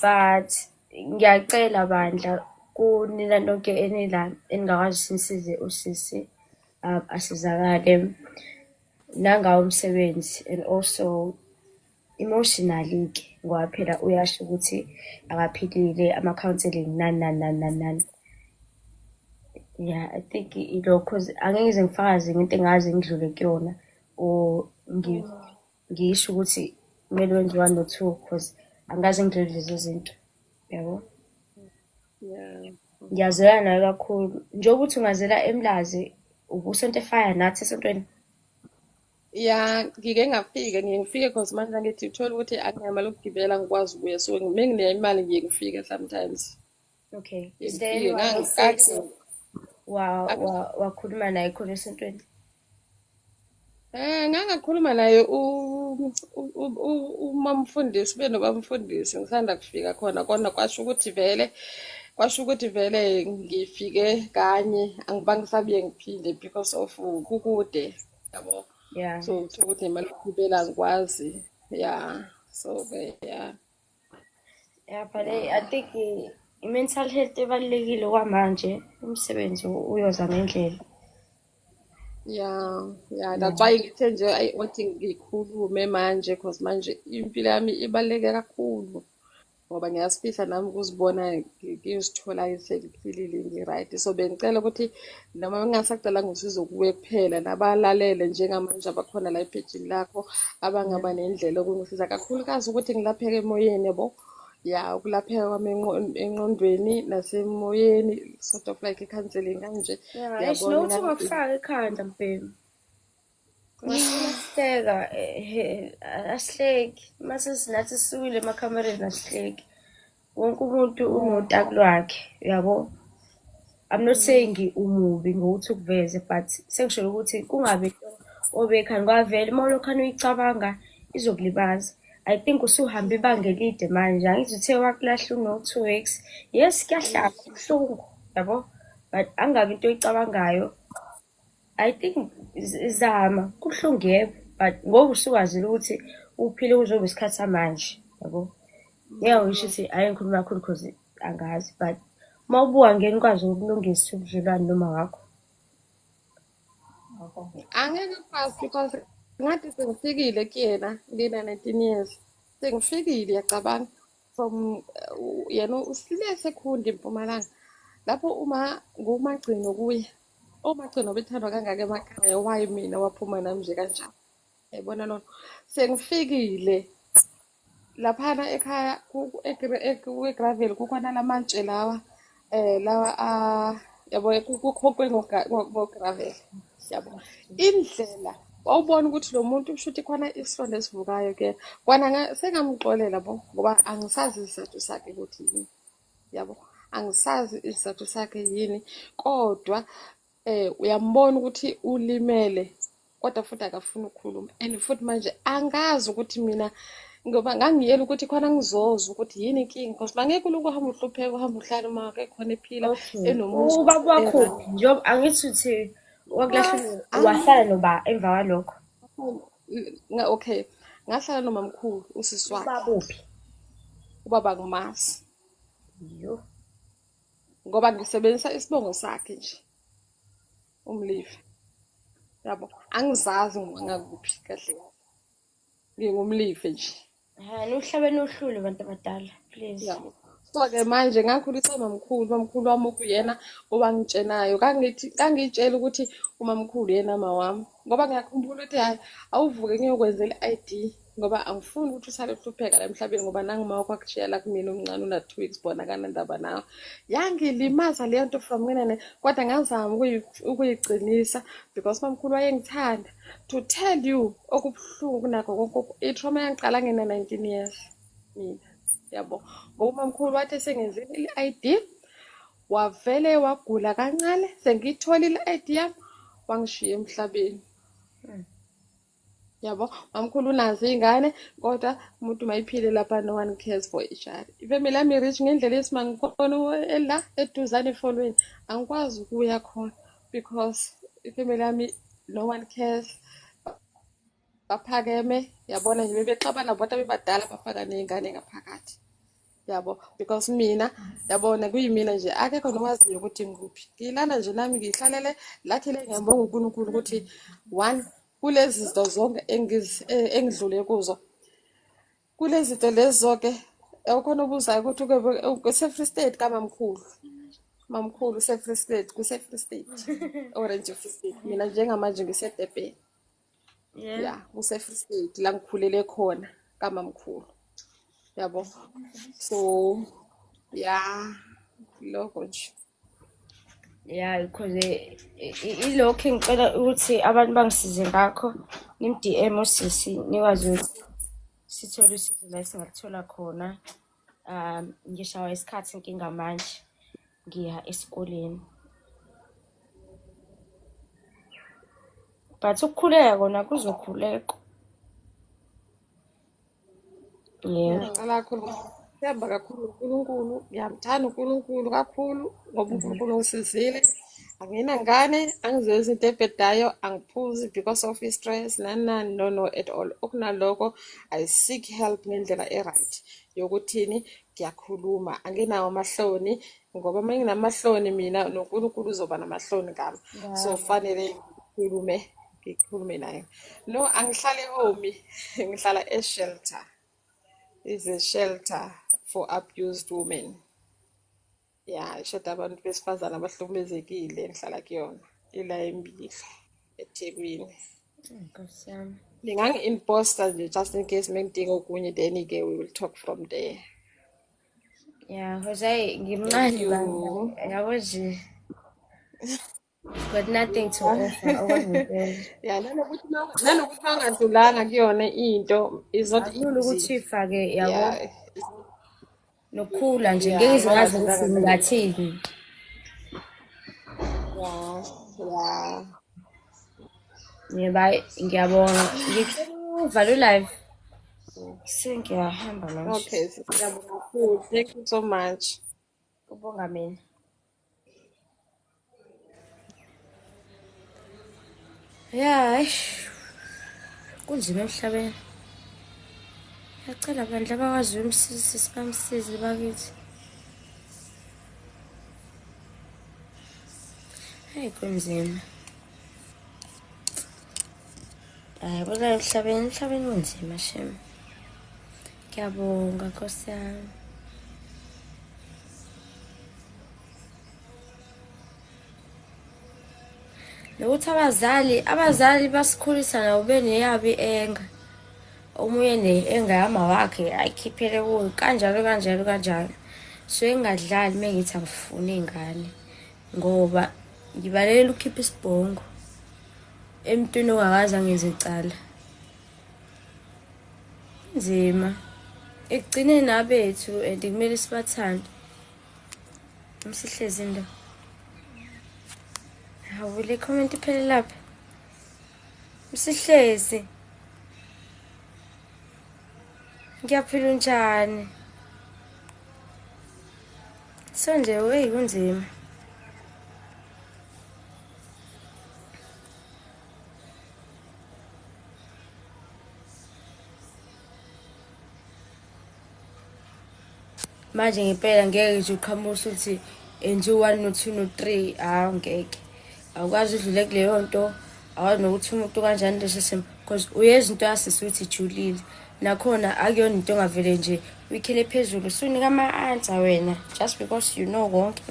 But ngiyacela bandla kunina nonke enila eningakwazi ukuthi nisize usisi asizakale nangawo umsebenzi and also emotionally-ke ngoba phela uyasho ukuthi akaphilile, ama-counselling nani nani nani nani nani. Yeah, I think ilokho cause angeke ngize ngifakaze ngento engaze ngidlule kuyona or ngisho ukuthi kumele wenze one no two cause angikaze ngidlule lezo zinto, yabo. Yeah. Ngiyazwelana nawe kakhulu. Njengoba uthi ungazela eMlazi, ubusonto efaya nathi esontweni? Ya, ngike ngafika, ngiye ngifike cause manje angithi uthola ukuthi anginamali yokugibela ngikwazi ukuya, so uma nginemali ngiye ngifike sometimes. Okay. Ngiye Is there ngifike anyone oseke wakhuluma naye khona esontweni? Ngangakhuluma naye umamfundisi, benobamfundisi ngisanda kufika khona, kona kwasho ukuthi vele ngifike kanye angibange ngisabuye ngiphinde because of kukude yabo. Yeah. So uthola ukuthi nemali yokugibela angikwazi. Yeah. So ke yeah. Yeah, but I think i-mental health ibalulekile kwamanje, umsebenzi uyoza ngendlela. Yeah, yeah, that's why ngithe nje ayi wathi ngikhulume manje cause manje impilo yami ibaluleke kakhulu ngoba ngiyasifisa nami ukuzibona ngizithola sengiphilile ngi-right. So bengicela ukuthi noma ngingasacelanga usizo kuwe kuphela, nabalalele njengamanje abakhona la ephejini lakho abangaba nendlela yokungisiza kakhulukazi ukuthi ngilapheke emoyeni yabo. Ya, ukulapheka kwami engqondweni nasemoyeni, sort of like i-counselling kanje. Ya, eish Yabona nokuthi ungakufaki ekhanda mbhemu. Ungasihleka, asihleki. Mase sinathi sisukile emakhamereni asihleki. Wonke umuntu unotaku lwakhe, uyabo? I'm not saying umubi ngokuthi ukuveze, but sengisholo ukuthi kungabi into obekhani ngoba vele uma ulokhane uyicabanga izokulimaza. I think usuhambe ibanga elide manje, angithi uthe wakulahla uno-2 weeks. Yes, kuyahlaba, kubuhlungu, yabo? But angabi into oyicabangayo. I think zama, kubuhlungu yebo, but ngoba usukwazile ukuthi uphile kuzoba isikhathi samanje, yabo? Ngeke ngisho ukuthi hhayi ngikhuluma kakhulu cause angazi, but uma ubuka ngeke nikwazi ukulungisa ubudlelwane noma wakho. Angeke kwazi because ngathi sengifikile kuyena ngina-19 years. Sengifikile yacabanga from yena usile sekhunda eMpumalanga. Lapho uma ngumagcino kuye. Omagcino bethandwa kangaka emakhaya, why mina waphuma nami nje kanjani? Yayibona lona. Sengifikile laphana ekhaya e-gravel kukhona lamatshe lawa lawa a yabo kukhokwe ngo-gravel, yabo. Indlela wawubona ukuthi lo muntu kusho ukuthi khona isilonda esivukayo kuyena. Kwana sengamxolela bo ngoba angisazi isizathu sakhe ukuthi yini, yabo. Angisazi isizathu sakhe yini, kodwa uyambona ukuthi ulimele kodwa futhi akafuni ukukhuluma. And futhi manje angazi ukuthi mina ngoba ngangiyela ukuthi khona ngizozwa ukuthi yini inkinga, because bangeke ulokhu uhamba uhlupheka uhamba uhlala uma khona ephila enomuzi. Ubaba wakho njengoba angithi uthi wakulahla wahlala noba emva kwalokho? Okay, ngahlala nomamkhulu usisi wakhe. Ubaba uphi? Ubaba ngumazi. Yo. Ngoba ngisebenzisa isibongo sakhe nje. Umlive. Yabo, angizazi ngakuphi kahle kahle. Ngingumlive nje. Ha, nuhlabe nohlule bantu abadala, please. Yabo. So-ke manje ngakhuliswa umamkhulu, umamkhulu wami okuyena owangitshenayo. Kangithi kangitshela ukuthi umamkhulu yena ma wami. Ngoba ngiyakhumbula ukuthi hayi awuvuke ngiyokwenzela i-ID ngoba angifuni ukuthi usale uhlupheka la emhlabeni ngoba nanguma wakho akushiya la kumina omncane una 2 weeks bona kanandaba nawe. Yangilimaza leyo nto from nginene kodwa ngazama ukuyiqinisa because mamkhulu wayengithanda. To tell you okubuhlungu kunakho konke, i-trauma yangiqala ngina 19 years mina. Yabo, ngoba umamkhulu wathi sengenzile i-ID wavele wagula kancane, sengiyitholile i-ID yami wangishiya emhlabeni. Yabo, mamkhulu unazo iy'ngane kodwa umuntu mayiphile lapha no one cares for each other. Ifamily yami rich ngendlela esimanga ngikhona la eduzane efolweni, angikwazi ukuya khona because ifamily yami no one cares. Baphakeme, yabona nje bebexabana bodwa bebadala bafaka ney'ngane ngaphakathi. Yabo, because mina yabona kuyimina nje akekho nowaziyo ukuthi ngikuphi. Ngilana nje nami ngihlalele luckily ngiyambonga uNkulunkulu ukuthi one kulezi zinto zonke engidlule kuzo. Kulezi zinto lezi zonke awukhona obuzayo ukuthi kuse-Free State kamamkhulu. Mamkhulu use-Free State, kuse-Free State, Orange Free State. Mina njengamanje ngise-Durban. Yeah, kuse-Free State la ngikhulele khona kamamkhulu. Yabo. So yeah, lokho nje. Yeah, because ilokhu engicela ukuthi abantu bangisize ngakho, nim-DM usisi nikwazi ukuthi sithole usizo la esingaluthola khona. Ngishawa isikhathi inkinga manje ngiya esikoleni. But ukukhuleka kona kuzokhulekwa. Yebo. Ngicela kakhulu, ngithemba kakhulu uNkulunkulu, ngiyamthanda uNkulunkulu kakhulu ngoba uNkulunkulu ungisizile. Anginangane, angizenzi into ebhedayo, angiphuzi because of i-stress nani nani, no no at all. Okunaloko I seek help ngendlela e-right yokuthini ngiyakhuluma, anginawo amahloni ngoba uma nginamahloni mina noNkulunkulu uzoba namahloni ngami. So fanele ngikhulume, ngikhulume naye. No, angihlali home, ngihlala e-shelter. Is a shelter for abused women. Yeah, ishada abantu besifazane abahlukumezekile ngihlala kuyona. Ila eMbilo, eThekwini. Nkosi yami. Ningangi-inboxa nje just in case mengidinga okunye, then-ke we will talk from there. Yeah, cause hey, Thank ngimncane bandla. you. Yabo nje, I've got nothing to offer okwangempela. Yeah, nanokuthi mangadlulanga kuyona into is not Akulula easy. ukuthi uyifake yabo Yeah. nokukhula nje ngeke Yeah, ngize ngazi ukuthi mangadlulanga kuyona. ngingathini. Yeah. Yeah. Yebo, hayi, ngiyabonga. Ngicela uvale u-live. Sengiyahamba manje. Okay, siyabonga kakhulu. Thank you so much. Kubonga mina. Yeah, eish, kunzima emhlabeni. Ngiyacela bandla abakwazi umsizi sibamsize bakithi. Hayi kunzima. Hayi bona emhlabeni, emhlabeni kunzima shem. Ngiyabonga Nkosi yami. Nokuthi abazali basikhulisa nabo beneyabo i-anger. Omunye ne-anger yama wakhe ayikhiphele kuyo kanjalo kanjalo kanjalo. So engadlali uma ngithi angifuni iy'ngane ngoba ngibalekela ukukhipha isibhongo emntwini ongakaze angenze icala. Kunzima. Ekugcineni abethu and kumele sibathande. Msihlezi ndo. Hawu le comment iphelelaphi? Msihlezi. Ngiyaphila unjani? So nje wey kunzima. Manje ngempela ngeke nje uqhamuke usuthi enje u-1 no-2 no-3, hawu ngeke. Awukwazi udlule kuleyo nto, awazi nokuthi umuntu kanjani leso simo because uyeza into yasisi ukuthi ijulile. Nakhona akuyona into ongavele nje uyikhele phezulu usunika ama-answer wena just because you know konke.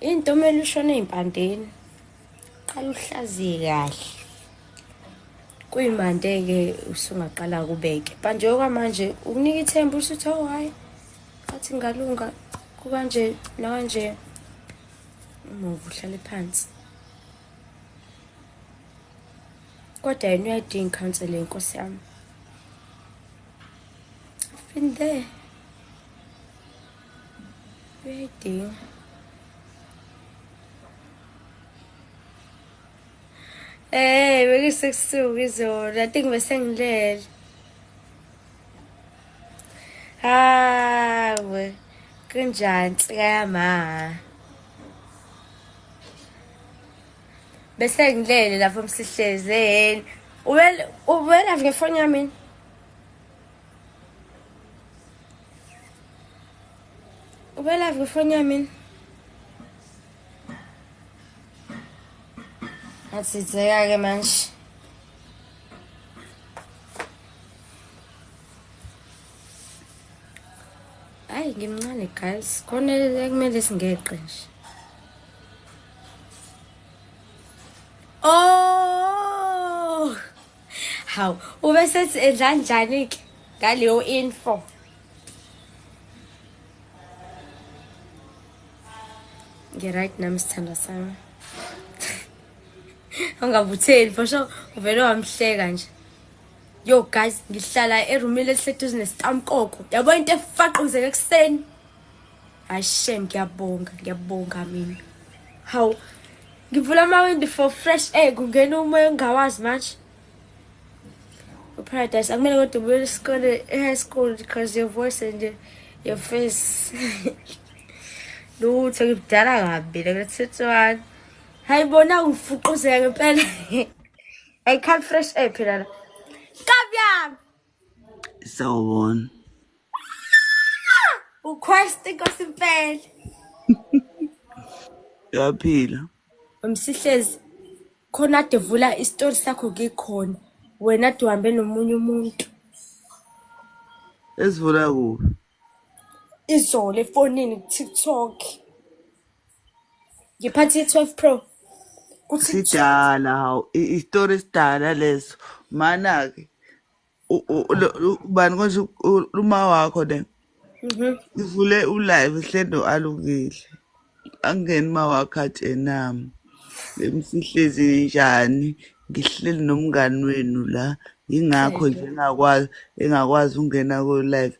Into kumele ushone ey'mpandeni. Qala uhlaziye kahle. Kuyimande-ke usungaqala kubeke. Manje okwamanje ukunika ithemba usuthi oh hhayi ngathi ngalunga kukanje nakanje. Umuva uhlale phansi. Kodwa yena uyayidinga i-counselling Nkosi yami. I've been there. Uyayidinga. Hey, bekusekusuku izolo. I think bese ngilele. Hawe, kunjani nsika yama? Bese ngilele lapho msihlezi yini. Ubele ubele ngefoni yami. Ubele ngefoni yami. Athi ke manje. Hayi ngimncane guys. Khona ekumele singeqe nje. Oh! Hawu, ube sethi edla njani ke ngaleyo info? Ngi-right nami sithandwa sami. Ungabutheli for sure uvele wamhleka nje. Yo guys, ngihlala erumini eliseduze nesitamkoko. Yabo into efaquzeka ekuseni. Hayi shame ngiyabonga, ngiyabonga mina. Hawu, ngivula amawindi for fresh air kungena umoya engingawazi manje. Paradise, akumele kodwa ubuyele isikole e-high school because your voice and your face. Lutho ngibudala kabi la kule-21. Hayi bona ngifuquzeka ngempela. I can't fresh air phela la. Nkabi yami. Sawubona. Uquest inkosi impela. Uyaphila. Umsihlezi khona ade vula isitori sakho ngikhona. Wena ade uhambe nomunye umuntu. Esivula kuphi? Izolo efonini ku-TikTok. Ngiphathe i-12 Pro. Ku-TikTok. Sidala hawu, isitori esidala leso. Mana-ke ubani konje uma wakho le? Ngivule ulive hlendo alungile. Angeni mawakhe enami. Bemsihlezi njani? Ngihleli nomngani wenu la. Yingakho nje engakwazi ukungena ku live.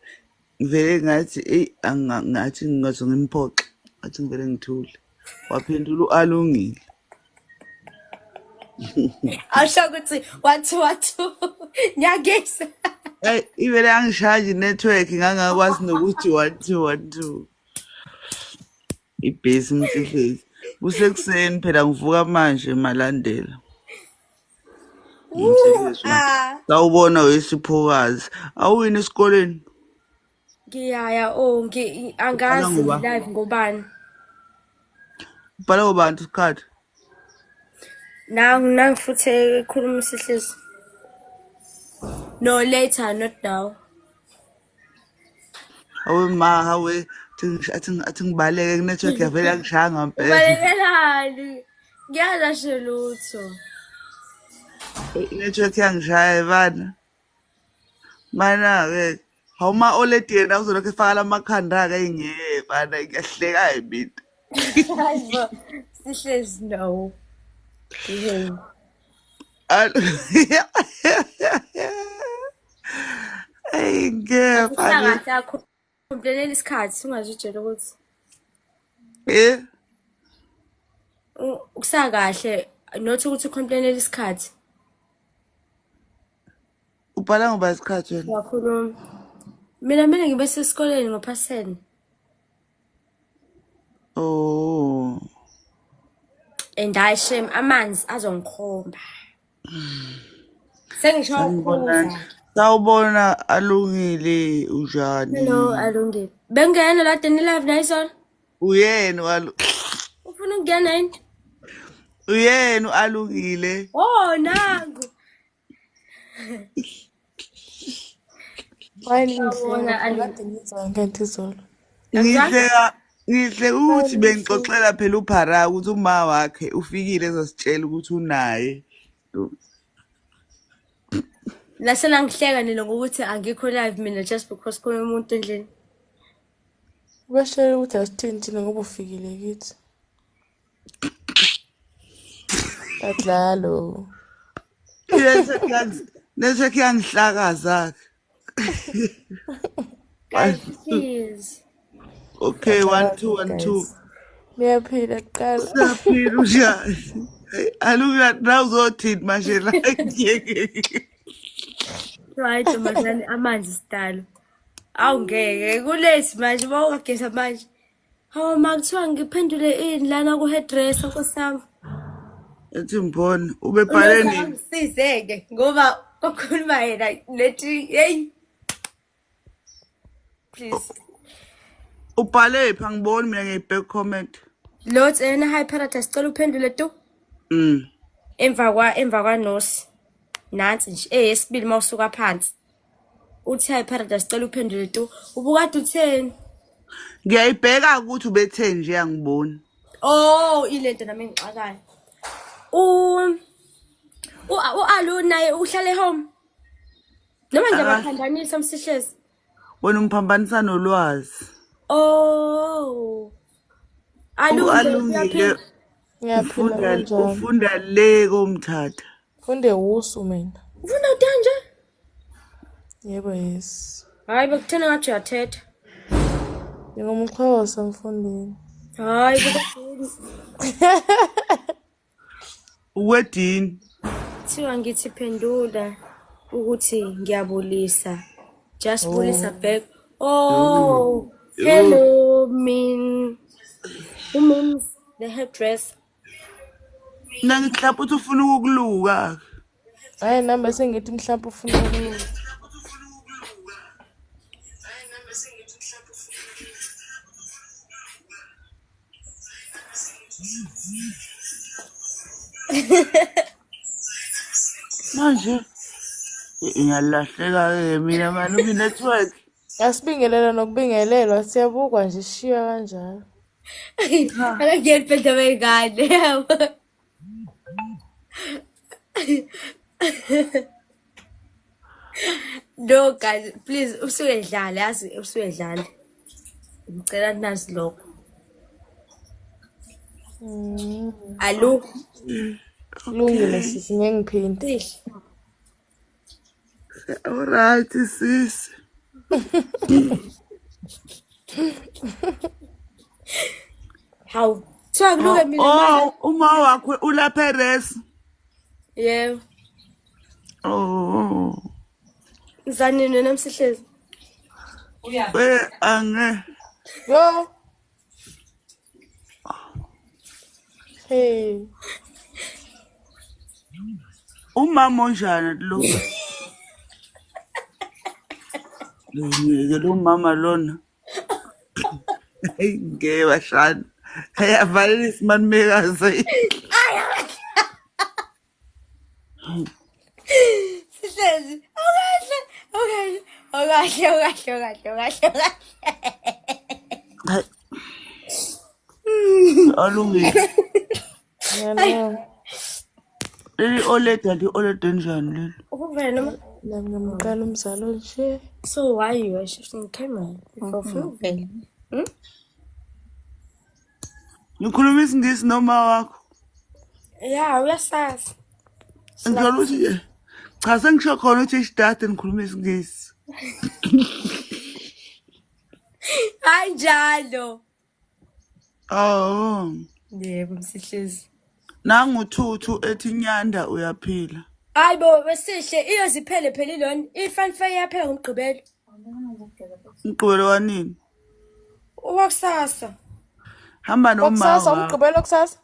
Ngivele ngathi eyi ngathi ngingaze ngimphoxe. Ngathi ngivele ngithule. Waphendula uAlungile. Awusho ukuthi 1 2 1 2. Ngiyagesa. Hey, ivele yangishaya nje inetwork ngangakwazi nokuthi 1 2 1 2. Ibhesi msihlezi. Kusekuseni phela ngivuka manje malandela. Msihlezi. Sawubona wesiphokazi. Awuyini esikoleni? Ngiyaya oh angazi live ngobani. Ubhala ngobani isikhathi? Nangu futhi ekhuluma sihlezi. No later, not now. Awe ma, hawe athi ngibaleke ku-network yavele yangishaya ngampela. Ubalekelani? Ngiyazi lutho. I-network yangishaya bana. Mana-ke hawu ma oledi yena uzolokhu efaka lamakhanda-ke engeke bana ngiyahleka mina. Hayibo, sihlezi no. Behave. Eyi ngeke bana. Kahle akho. Komplenela isikhathi ungazitshela ukuthi kusakahle not ukuthi ukomplenela isikhathi. Ubhala ngoba isikhathi wena. Wakhuluma. Mina ngibe sesikoleni ngo-10. Oh. And I shame amanzi azongikhomba. Sengisho ukuphuza. Sawubona Alungile unjani? Hello Alungile. Bengena la teni live nayizolo. Uyena ufuna ukungena yini? Uyena Alungile. Oh nangu. Wayengibona kade ngizwa ngento izolo. Ngihle ukuthi bengixoxela phela uPhara ukuthi uma wakhe ufikile ezositshela ukuthi unaye. Lasela ngihleka nina ngokuthi angikho live mina just because khona umuntu endlini. Ubeshela ukuthi asithini thina ngoba ufikile kithi. Adlalo. Network yangihlakaza. Guys, please. Okay, 1 2 1 2. Ngiyaphila kuqala. Siyaphila unjani? Alunga na uzothini manje la? Right, ntombazane amanzi sidalo. Awungeke kulesi manje bawugeza manje. Hawu ma kuthiwa ngiphendule ini lana ku hairdresser nkosami. Ethi ngibona ubebhale nini? Ngisizeke ngoba kwakhuluma yena lethi hey. Please. Ubhale phi angiboni mina ngiyibhek comment. Lot ena hi paradise cela uphendule tu. Emva kwa Nosi. Nansi nje eyesibili mawusuka phansi. Uthi hi paradise cela uphendule tu. Ubukade utheni? Ngiyayibheka ukuthi ubetheni nje angiboni. Oh, ilento nami ngixakayo. U-Alu naye uhlale home. Noma ngiyabaphambanisa msihlezi. Wena umphambanisa nolwazi. Oh. Alungile. Ngiyaphila. Ufunda le komthatha. Funde usu mina. Ufunda utanje? Yebo yes. Hayi bekuthena ngathi uyathetha. Ngingumxhosa mfundini. Hayi Uwedini. Kuthiwa ngithi phendula ukuthi ngiyabulisa. Just bulisa back. Oh, hello min. Who means the hairdresser? Mina ngithi mhlawumbe uthi ufuna ukukuluka. Hayi nami bese ngithi mhlawumbe ufuna ukuluka. Manje ngiyalahleka-ke mina mani network. Asibingelela nokubingelelwa siyabukwa nje sishiya kanjalo. Akangeni phela wengane. No guys, please usuyedlala yazi usuyedlala. Ngicela nazi lokho. Alo. Kulungile Okay. sisi, ngeke ngiphinde. Sihle. Alright sis. Hawu. Kuthiwa kuluke Oh, mina manje. oh, uma wakho ulapha eres. Yebo. Oh. Zanini wena msihlezi. We ange. Yo. Hey. Umama onjani lo? Ngeke lo mama lona. Hey ngeke bashana. Hey avalelisi manimekazi. Sihlezi. Awukahle. Awukahle. Awukahle, awukahle, awukahle, awukahle, awukahle. Hayi alungile. Ngiyalala. Leli oleda li oleda njani leli? Ukuvela noma Nami ngiyamqala umzalo nje. So why you are shifting camera? Before ufuna ukuvela. Hmm? Ngikhuluma isiNgisi noma wakho. Yeah, uyasazi. Ngithola ukuthi nje cha sengisho khona ukuthi isidade ngikhuluma isiNgisi. Hayi njalo. Oh. Yebo, msihlezi. Nanguthuthu ethi nyanda uyaphila. Hayi bo, besihle iyoziphele phela ilona. I-fun fair iyaphela ngomgqibelo. Umgqibelo wanini? Owakusasa. Hamba noma Kwakusasa wakho. umgqibelo kusasa.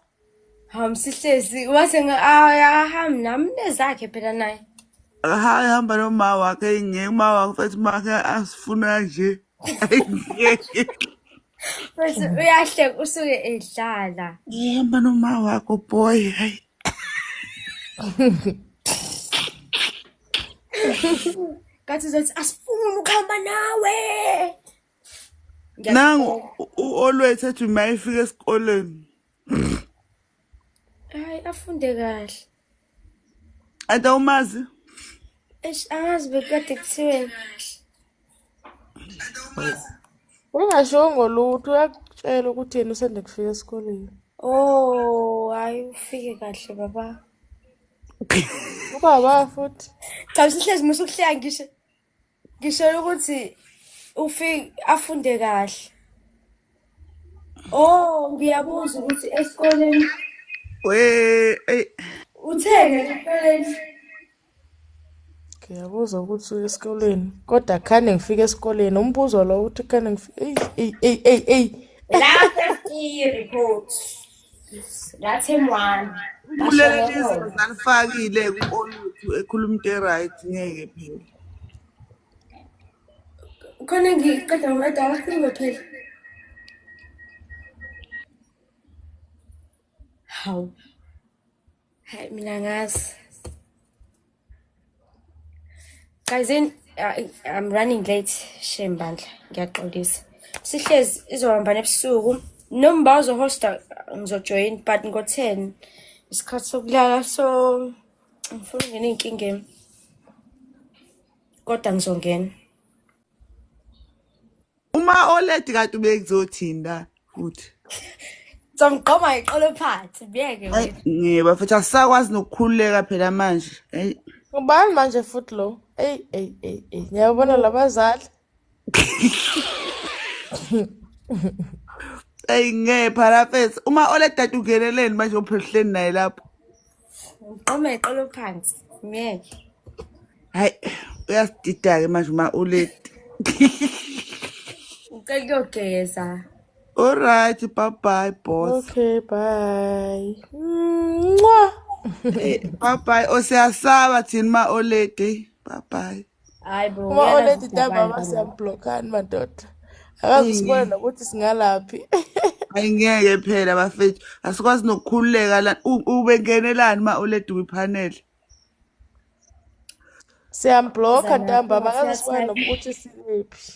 Hawu msihlezi, wase ahambi nami nezakhe phela naye. Hayi hamba noma wakhe ngeke uma wakho futhi makhe asifuna nje. Ngeke. Bese uyahleka usuke edlala. Hamba noma wakho boy. Hayi. Kathi uzothi asifuni ukuhamba nawe. Nangu Ngiyakubona. u-always ethi mayifika esikoleni. Hayi afunde kahle. Ade umazi? Eish angazi bekade kuthiweni. Ungashongo lutho uyakutshela ukuthi yena usanda kufika esikoleni. Oh, hayi ufike kahle baba. Ubaba futhi. Cha sihlezi musu kuhleka ngisho ngisho ukuthi ufike afunde kahle. Oh, ngiyabuza ukuthi esikoleni We ey utheni esikoleni? Ngiyabuza ukuthi uya esikoleni kodwa khane ngifike esikoleni umbuzo lo uthi khane ngifike eyi eyi eyi eyi eyi. La 50 report. La term 1. Kuleli lizwe salifakile ku-oluthu ekhuluma into e-right ngeke phela. Khona ngiqeda ngoqeda abakhulume phela. Hawu. Hayi mina ngazi. Guys, in I'm running late. Shame bandla. Ngiyaxolisa. Sihlezi izohamba nebusuku. Noma bazohosta ngizojoin but ngo-10 isikhathi sokulala so ngifuna ukungena ey'nkingeni kodwa ngizongena. Uma oledi kade ubekuzothini futhi. Ngizomgqoma ngiqolo phansi ngiyeke Hayi wena. ngeba futhi asisakwazi nokukhululeka phela manje. Hey. Ubani manje futhi lo? Eyi eyi eyi eyi ngiyabona labazali. Eyi ngeke phela mfethu uma oledi kade ungeneleni manje uphehleni naye lapho. Ngigqoma ngiqolo phansi ngiyeke. Hayi uyasidida ke manje uma oledi. Ngicela ukuyogeza. Alright, bye bye boss. Okay, bye. Mwah. Bye bye. Osiyasaba thina ma oledi. Bye bye. Hayi bo Uma uyalazi oledi ukuthi abani ntambama babo. siyamblockani madoda. Akaze usibone nokuthi singalaphi. Ayingeke phela bafethu. Asikwazi nokukhululeka la. Ubengenelani ma oledi kwiphanel. Siyamblocka Zana ntambama akaze usibone siyathatha. nokuthi sikephi.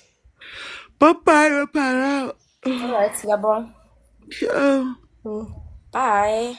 Bye bye phara. Alright, ngiyabonga. Sure. Oh. Bye.